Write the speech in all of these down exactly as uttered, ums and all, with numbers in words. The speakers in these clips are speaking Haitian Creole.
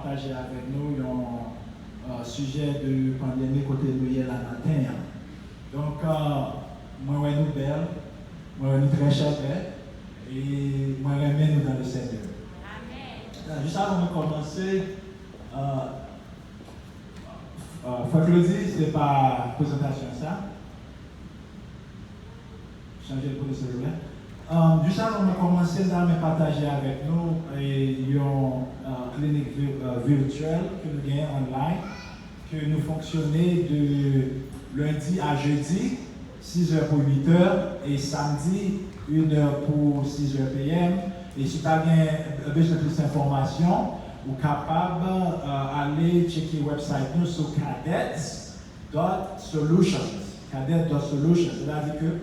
pataje avèk nou yon uh, sijè de pandemi kote nou ye la maten an. Donk, uh, mwen wè nou bèl, mwen wè nou trè chapè, e mwen renmen nou dans le Seigneur. Amen. Jis avan mwen kòmanse, uh, uh, Frè Claudy, se pa prezantasyon sa. Chanje l pou nou, silvouplè. Um, jis avan mwen kòmanse, m ta renmen pataje avèk nou e, yon uh, klinik vi, uh, virtyèl ke nou genyen online, ke nou fonksyone de lendi a jedi, sizè pou uitè, e samdi, inè pou sizè p m. E si w ta gen bezwen plis enfòmasyon, ou kapab uh, ale tcheke website nou sou cadets dot solutions. Cadet dot solutions. Sètadi ke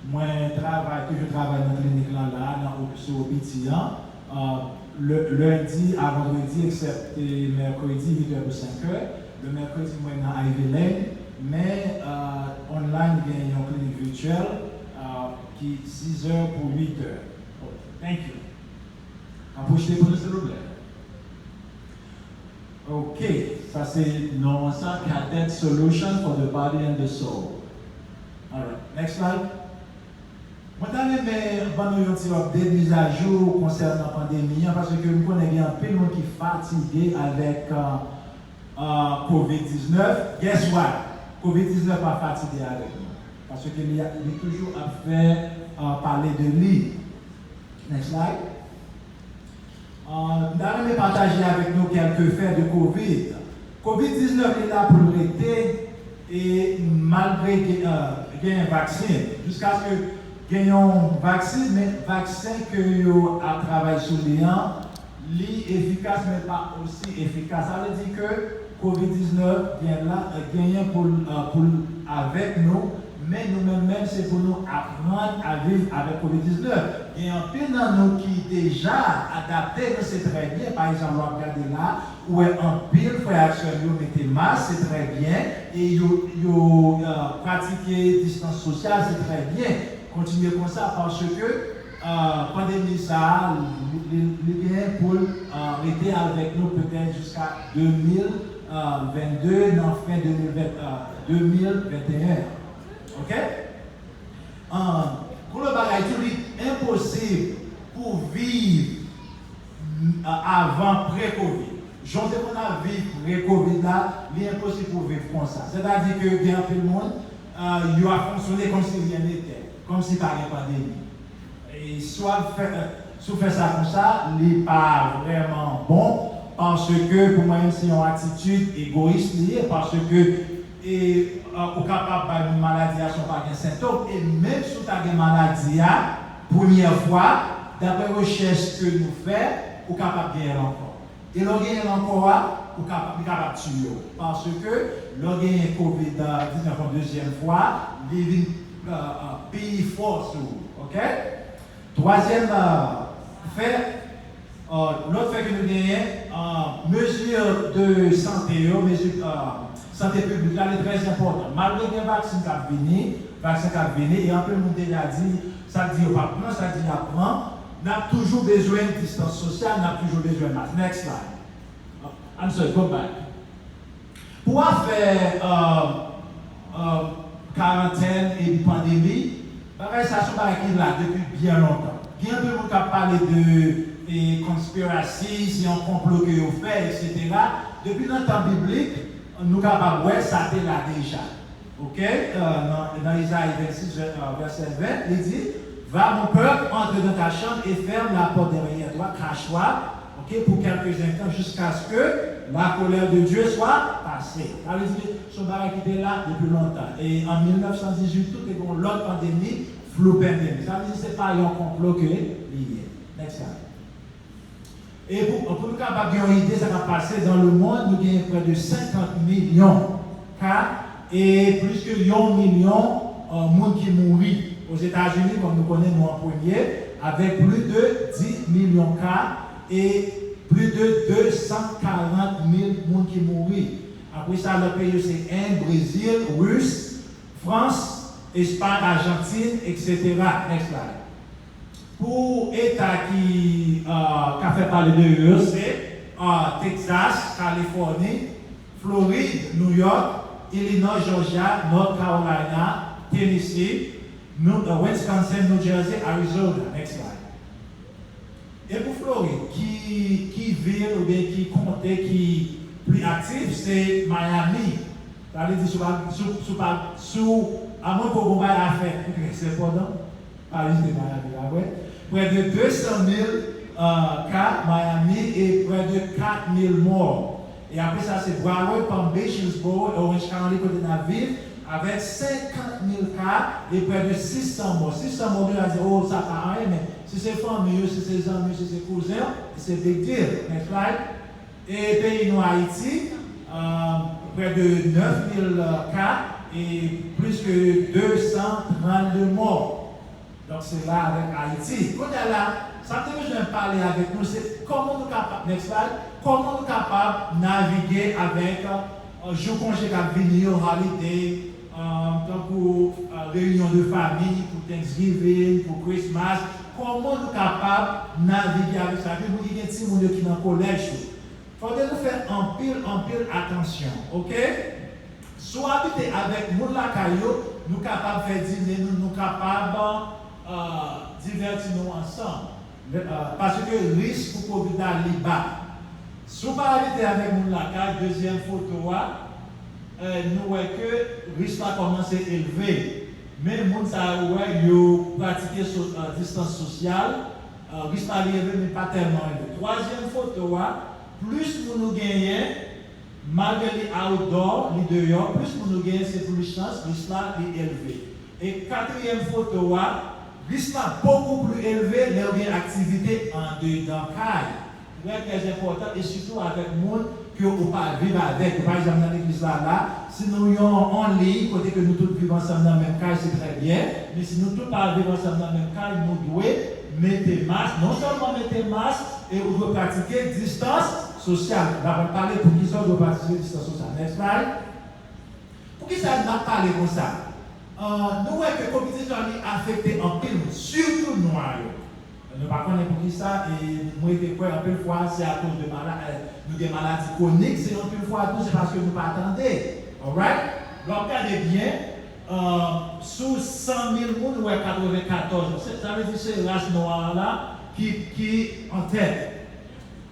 mwen travay, toujou travay nan klinik lan la, nan, sou O P T an, uh, lendi a vandredi, eksepte mèkredi, uitè pou senkè. Le mèkredi, mwen nan Ivy Lane, men uh, online gen yon klinik virtyèl uh, ki sizè pou uitè. Oh, thank you. Apwoche pou nou, silvouplè. Ok, sa se non an sa, Cadet Solution for the Body and the Soul. Alright, next slide. Mwen ta renmen ban nou yon ti update, mizajou konsènan pandemi an, paske m konnen gen anpil moun ki fatige avèk uh, uh, kovid diznèf. Guess what? Kovid diznèf pa fatige avèk nou, paske li, li toujou ap fè uh, pale de li. Next slide. Uh, m ta renmen pataje avèk nou kèlke fè de kovid. Kovid diznèf li la pou l rete e malgre gen, uh, gen vaksen, jiskaske gen yon vaksen, men vaksen ke yo ap travay sou li an, li efikas men pa osi efikas. Sa vle di ke kovid diznèf gen la, genyen pou l, uh, pou l avèk nou, men nou menm menm se pou nou aprann a viv avèk kovid diznèf. Gen anpil nan nou ki deja adapte, nou se trè byen. Pa egzanp, w ap gade la, ou wè anpil frè ak sè yo mete mas, se trè byen, e yo, yo uh, pratike distans sosyal, se trè byen. Kontinye konsa, paske uh, pandemi sa a, li, li, li genyen pou l uh, rete avèk nou petèt jiska de mil vennde, nan fen de mil ven, uh, de mil venteyen. Ok? Uh, pou lòt bagay tou, li enposib pou viv avan pre-kovid. Jan w te konn ap viv pre-kovid la, li enposib pou w viv konsa. Sètadi ke gen anpil moun, uh, yo ap fonksyone kòmsi ryen nete, kòmsi pa gen pandemi. E si w ap fè, si w fè sa konsa, li pa vrèman bon, paske pou mwen menm se yon atitid egoyis li ye, paske e, uh, ou kapab bay moun maladi a san w pa gen sentòm, e menm si w ta gen maladi a premyè fwa, daprè rechèch ke nou fè, ou kapab genyen l ankò. E lè w genyen l ankò a, ou kapab, li kapab tiye w. Paske lè w genyen kovid diznèf yon dezyèm fwa, li vin uh, uh, pi fò sou ou. Ok? Twazyèm uh, fè, uh, lòt fè ke nou genyen, uh, mezi de sante yo, mezi uh, sante piblik la, li trè enpòtan. Malgre gen vaksen k ap vini, vaksen k ap vini, e anpil moun deja di, sa k di yo p ap pran, sa k di y ap pran, n ap toujou bezwen distans sosyal, n ap toujou bezwen mas. Next slide. Uh, I'm sorry, go back. Pou afè uh, uh, karantèn epi pandemi, bagay sa se yon bagay ki la depi byen lontan. Gen anpil moun k ap pale de e, conspiracy, se yon konplo ke yo fè, etsetera. Depi nan tan biblik, nou kapab wè sa te la deja. Ok? Uh, nan, nan Izayi vennsis, vè, uh, vèsè ven, li di, Va, mon peuple, entre dans ta chambre et ferme la porte derrière toi, crache-toi, ok, pour quelques instants, jusqu'à ce que la colère de Dieu soit passée. Sa vle di, se yon bagay ki te la depi lontan. E an mil nèf san dizuit, tou te gen yon lòt pandemi, flu pandemi. Sa vle di, se pa yon konplo ke li ye. Next slide. E pou, pou nou kapab gen yon ide sa k ap pase dans le monde, nou gen prè de senkant milyon ka e plis ke yon milyon uh, moun ki mouri. Ozetazini, kòm nou konnen, nou an premye, avèk plis de dis milyon ka e plis de de san karant mil moun ki mouri. Apre sa, lòt peyi yo se End, Brezil, Ris, Frans, Espay, Ajantin, etsetera. Next slide. Pou eta ki uh, ka fè pale de yo, se uh, Texas, Kalifòni, Florid, New York, Illinois, Georgia, North Carolina, Tennessee, New, uh, Wisconsin, New Jersey, Arizona. Next slide. E pou Florid, ki, ki vil oubyen ki konte ki pli aktif, se Miami. Sa vle di, sou pa, sou, sou pa, sou, amwen pou bon bay a fèt, se enpòtan, pa vizite Miami la, vre. Prè de de san mil, euh, ka Miami e prè de kat mil mò. E apre sa, se Broward, Palm Beach, Hillsborough, Orange County, kote n ap viv, avèk senkant mil ka e prè de sis san mò. Sis san mò, nou va di, oh, sa pa anyen, men si se fanmi w, si se zanmi w, si se kouzen w, se big deal. Next slide. E peyi nou, Ayiti, euh, prè de nèf mil ka e plis ke de san trannde mò. Donk, se la avèk Ayiti. Kounye a la, sa m te bezwen pale avèk nou, se kòman nou kapab, next slide, kòman nou kapab navige avèk, euh, jou konje k ap vini yo, holiday, euh, tankou, euh, reyinyon de fanmi, pou Thanksgiving, pou Christmas. Kòman nou kapab navige avèk sa? Epi moun ki gen timoun yo ki nan kolèj tou. Fòde nou fè anpil, anpil atansyon, oke? Si w abite avèk moun lakay yo, nou kapab fè dine, nou, nou kapab, euh, divèti nou ansanm. Euh, paske risk pou kovid la, li ba. Si w pa abite avèk moun lakay, dezyèm foto a, euh, nou wè ke risk la kòmanse elve. Men moun sa yo, ou wè, yo pratike so-, euh, distans sosyal, euh, risk la li elve, men pa tèlman elve. Twazyèm foto a, plis moun ou genyen, malgre li outdoor, li deyò, plis moun ou genyen, se plis chans risk la li elve. E katriyèm foto a, risk la bokou pli elve lè w gen aktivite andedan kay. Trè, trè enpòtan, e sitou avèk moun ke ou pa viv avèk yo. Pa egzanp, nan legliz la, la, si nou yon, yon liy kote ke nou tout viv ansanm nan menm kay, se trè byen. Men si nou tout pa viv ansanm nan menm kay, nou dwe mete mas. Non sèlman mete mas, e ou dwe pratike distans sosyal. N ap pale poukisa ou dwe pratike distans sosyal. Next slide. Poukisa n ap pale konsa? Ah, nou wè ke kovid diznèf li afekte anpil moun, sitou nwa yo. Nou pa konnen poukisa, e mwen te kwè anpil fwa se akoz de mala-, eh, nou gen maladi kwonik, se anpil fwa tou se paske nou pa tande. Alright? Lè w ap gade byen, ah, sou san mil moun, ou wè katrevenkatòz, se, sa vle di se ras nwa a la ki, ki an tèt.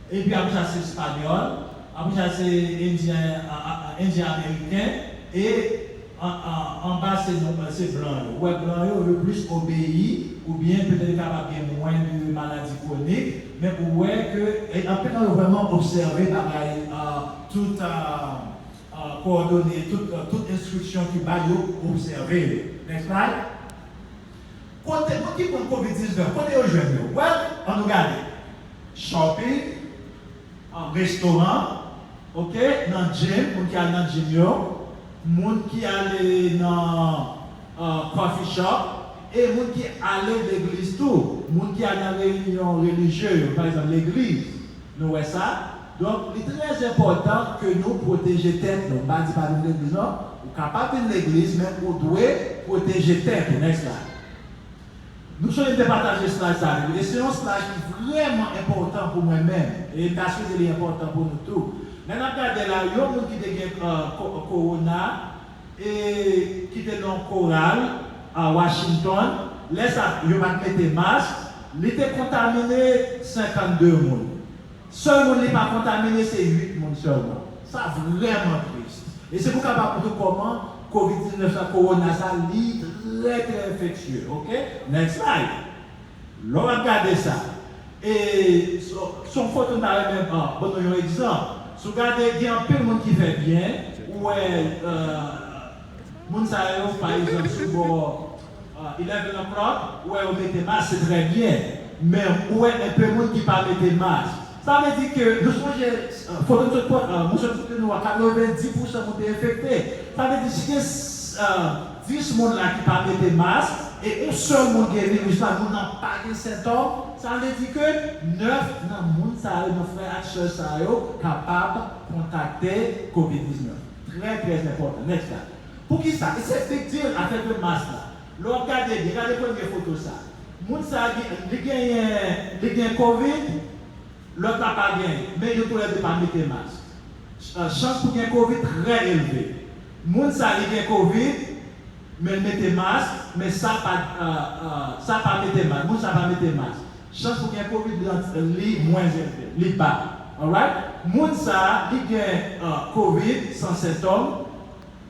Epi apre sa se espanyòl, apre sa se endyen, a, a, a, endyen ameriken, e an, an, anba se non, se blan yo. Ou wè blan yo, yo plis obeyi, oubyen petèt yo kapab gen mwen de maladi kwonik, men ou wè ke, e, anpil nan yo vrèman obsève bagay, a, tout, a, a, kowòdone, tout, a, tout enstriksyon ki bay yo, obsève yo. Next slide. Kote moun ki pran kovid diznèf, kote yo jwenn yo? Well, ann nou gade. Shopping, an restoran, oke, nan gym, moun ki al nan gym yo, moun ki ale nan, ah, coffee shop, e moun ki ale legliz tou, moun ki al nan reyinyon relijye yo, pa egzanp, legliz. Nou wè sa? Donk, li trè enpòtan ke nou pwoteje tèt nou. M pa di pa vin legliz, non. Ou kapab vin legliz, men ou dwe pwoteje tèt ou. Next slide. Nou sonje m te pataje slide sa avèk nou. E se yon slide ki vrèman enpòtan pou mwen menm. E m ta swete li enpòtan pou nou tou. Lè n ap gade la, yon moun ki te gen, euh, ko-, kowona, e ki te nan yon koral a Washington, lè sa, yo pa t mete mask, li te kontamine senkannde moun. Sèl moun li pa kontamine, se uit moun sèlman. Sa vrèman tris. E se pou kapab montre kòman kovid diznèf sa, kowona sa, li trè, trè enfeksye. Oke? Next slide. Lè w ap gade sa, e se yon foto m ta renmen, ah, ban nou yon egzanp. Si w gade, gen anpil moun ki fè byen, ou wè, euh, moun sa yo, pa egzanp, sou bò, ah, eleven o'clock, ou wè yo mete mask, se trè byen. Men ou wè enpe moun ki pa mete mask. Sa vle di ke, nou sonje, euh, foto m sot pran, euh, moun sot foto nou a, katrevenndis pousan moun te enfekte. Sa vle di, si gen, euh, dis moun la ki pa mete mask, e yon sèl moun gen viris la, moun nan pa gen sentòm, sa vle di ke nèf nan moun sa yo, nan frè ak sè sa yo, kapab kontakte kovid diznèf. Trè, trè enpòtan. Next slide. Poukisa? E se big deal afè de mask la. Lè w ap gade byen, gade premye foto sa. Moun sa gen, li genyen, li gen kovid, Lòt la pa genyen, men yo toulède pa mete mask. Chans pou gen kovid trè elve. Moun sa li gen kovid, men l mete mask, men sa pa, sa pa mete mask. Moun sa pa mete mask. Chans pou gen kovid li, li mwens elve, li ba. Alright? Moun sa li gen kovid san sentòm,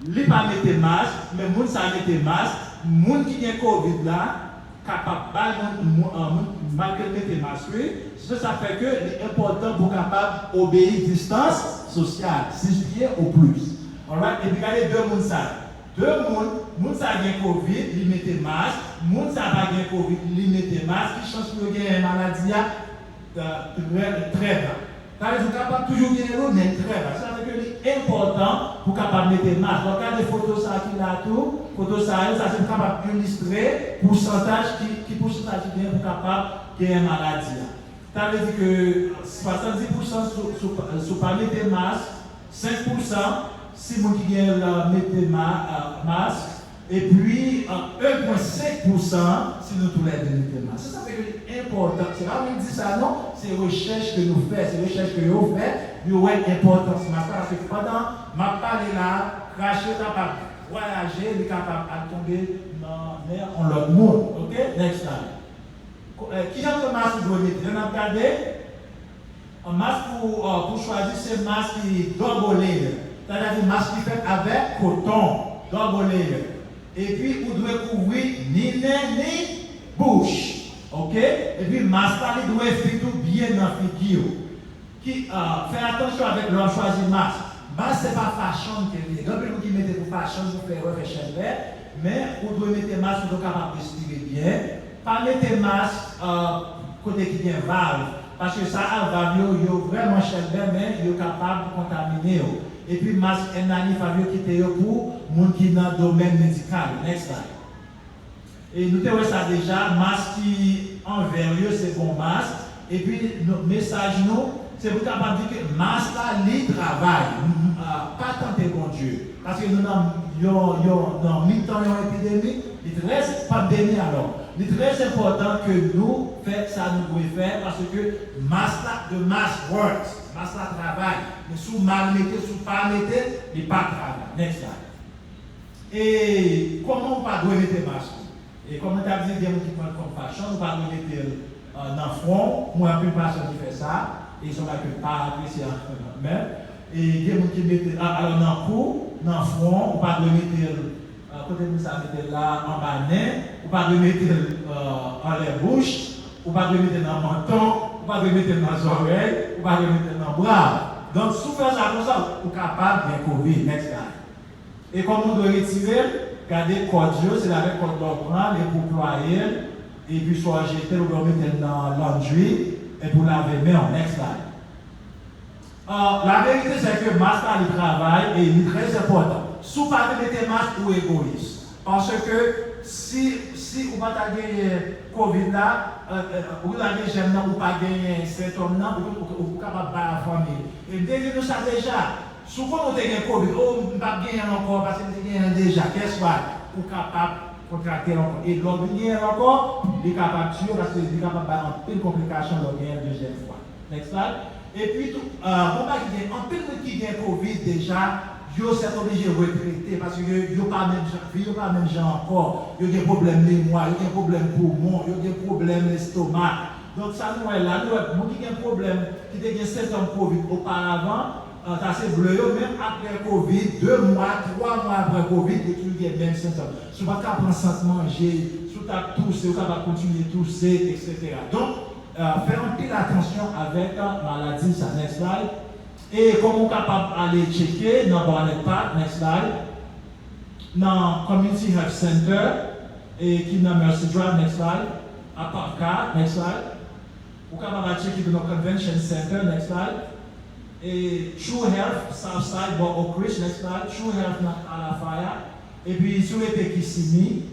li pa mete mask, men moun sa mete mask. Moun ki gen kovid la kapab bay moun, moun, moun malgre l mete mask, wi. Se sa fè ke li enpòtan pou kapab obeyi distans sosyal, sis pye ou plis. Alright? Epi gade de moun sa. De moun, moun sa gen kovid, li mete mask, moun sa pa gen kovid, li mete mask. Ki chans pou yo genyen maladi a? Trè, trè ba. Sa vle di ou kapab toujou genyen l, men trè ba. Sa vle di ke li enpòtan pou kapab mete mask. W ap gade foto sa ki la tou, foto sa yo, sa se pou kapab ilistre pousantaj ki, ki pousantaj ki genyen pou kapab genyen maladi a. Sa vle di ke swasanndis pousan si w pa mete mask, senk pousan si moun ki genyen l mete mask, epi en pwen senk pousan si nou toulède mete mask. Se sa fè ke li enpòtan. Se pa mwen ki di sa non, se rechèch ke nou fè, se rechèch ke yo fè, yo wè enpòtans mask la, paske pandan m ap pale la, krache kapab vwayaje, li kapab al tonbe nan men yon lòt moun. Oke? Next slide. Kijan de mask ou dwe mete? Lè n ap gade, mask pou, pou chwazi se mask ki double layer. Sètadi mask ki fèt avèk koton, double layer. Epi ou dwe kouvri ni nen ni bouch. Oke? Epi mask la li dwe fit ou byen nan figi w. Ki, fè atansyon avèk lè w ap chwazi mask. Mask se pa fashion ke li ye. Gen anpil moun ki mete pou fashion, pou fè wè, fè chèlbè, men ou dwe mete mask pou w kapab respire byen. Pa mete mask kote ki gen valv, paske sa a valv yo, yo vrèman chèlbè, men yo kapab kontamine w. Epi mask N ninety-five yo kite yo pou moun ki nan domèn medikal. Next slide. E nou te wè sa deja, mask ki an vè yo se bon mask. Epi mesaj nou, se pou kapab di ke mask la li travay. Pa tante Bondye. Paske nou nan yon, yon, nan mitan yon epidemi, li trè, pandemi alò. Li trè enpòtan ke nou fè sa nou dwe fè, paske mask la, the mask works. Mask la travay. Men si w mal mete, si w pa mete, li pa travay. Next slide. E kòman ou pa dwe mete mask ou? E kòman w t ap di, gen moun ki pran l kòm fashion, ou pa dwe mete l nan fwon w. M wè anpil fashion ki fè sa, e se yon bagay ke m pa apresye menm. E gen moun ki mete l, alò nan kou, nan fwon, ou pa dwe mete l kote moun sa mete l la, anba nen, ou pa dwe mete l anlè bouch, ou pa dwe mete l nan manton, ou pa dwe mete l nan zòrèy, ou pa dwe mete l nan bra. Donk, si w fè sa konsa, ou kapab gen kovid. Next slide. E kòman w dwe retire l? Gade kòd yo, se avèk kòd la w pran l, epi w plwaye l, epi swa w jete l oubyen w mete l nan laundry, epi w lave men w. Next slide. Laverite se ke mask la li travay e li trè enpòtan. Si w pa te mete mask, ou egoyis. Paske si, si ou pa ta genyen kovid la, ou ta gen jèm nan, ou pa genyen sentòm nan, ou, ou, ou kapab bay a fanmi. E m te di nou sa deja. Si w konnen w te gen kovid, o, m p ap genyen l ankò, paske m te genyen l deja. Guess what? Ou kapab kontrakte l ankò. E lè w vin genyen l ankò, li kapab tiye w, paske li kapab bay anpil konplikasyon lè w genyen l dezyèm fwa. Next slide. Epi tou, konpa ki gen anpil moun ki gen kovid deja, yo sètoblije retrete, paske yo, yo pa menm jan, vi yo pa menm jan ankò. Yo gen pwoblèm memwa, yo gen pwoblèm poumon, yo gen pwoblèm lestomak. Donk, sa nou wè la, nou wè moun ki gen pwoblèm, ki te gen sentòm kovid oparavan, sa se ble yo, menm apre kovid, de mwa, twa mwa apre kovid, yo toujou gen menm sentòm. Si w pa t ka pran sant manje, si w t ap touse, ou kapab kontinye touse, etsetera. Donk, fè anpil atansyon avèk maladi sa. Next slide. E kòman w kapab ale tcheke nan Barnett Park? Next slide. Nan Community Health Center, e ki nan Mercy Drive, next slide. Apopka, next slide. Ou kapab al tcheke tou nan Convention Center, next slide. E True Health, Southside, bò Oak Ridge, next slide. True Health nan Alafaya. Epi si w rete Kissimmee,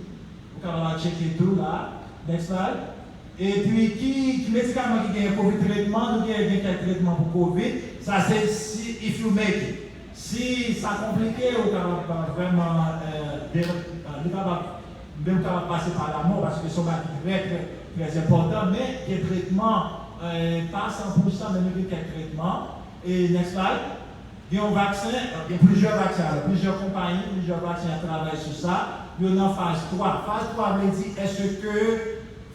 ou kapab al tcheke tou la. Next slide. Epi ki, ki medikaman ki genyen kovid tretman? Nou gen, gen kèk tretman pou kovid. Sa se si, if you make it. Si sa konplike, ou kapab vrèman, li kapab, menm kapab pase pa lamò, paske se yon bagay ki trè, trè, trè enpòtan, men gen tretman Eh, pa san pou san, men nou gen kèk tretman. E next slide. Gen yon vaksen, gen plizyè vaksen, alò, plizyè konpayi, plizyè vaksen ap travay sou sa. Yo nan faz twa. Faz twa vle di, èske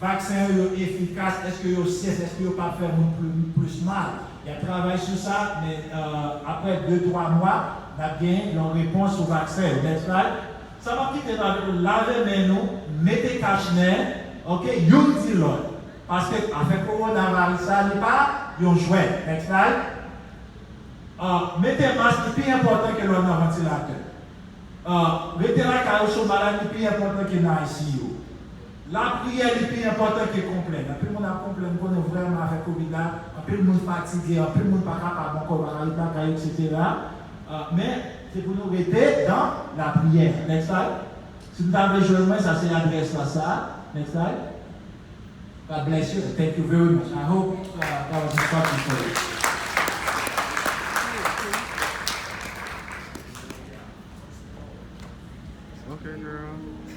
vaksen yo, yo efikas, èske yo sèf, èske yo p ap fè moun pli, plis mal. Y ap travay sou sa, men, euh, apre de, twa mwa, n ap gen yon repons sou vaksen yo. Next slide. Sa m ap kite nou avèk nou, lave men nou, mete kach nen, ok, youn di lòt. Paske afè kowonaviris sa, li pa yon jwèt. Next slide. Ah, mete mas, li pi enpòtan ke lè w nan vantilatè. Ah, rete lakay ou si w malad, li pi enpòtan ke nan I C U. Lapriyè, li pi enpòtan ke konplèn. Anpil moun ap konplèn, konnen vrèman avèk kovid la, anpil moun fatige, anpil moun pa kapab ankò, pa ka ret lakay, et cetera. Ah, men, se pou nou rete nan lapriyè. Next slide. Si nou ta vle jwenn mwen, sa se adrès la, sa. Next slide. God bless you and thank you very much. I hope, uh, that was instructive for you. Okay, girl.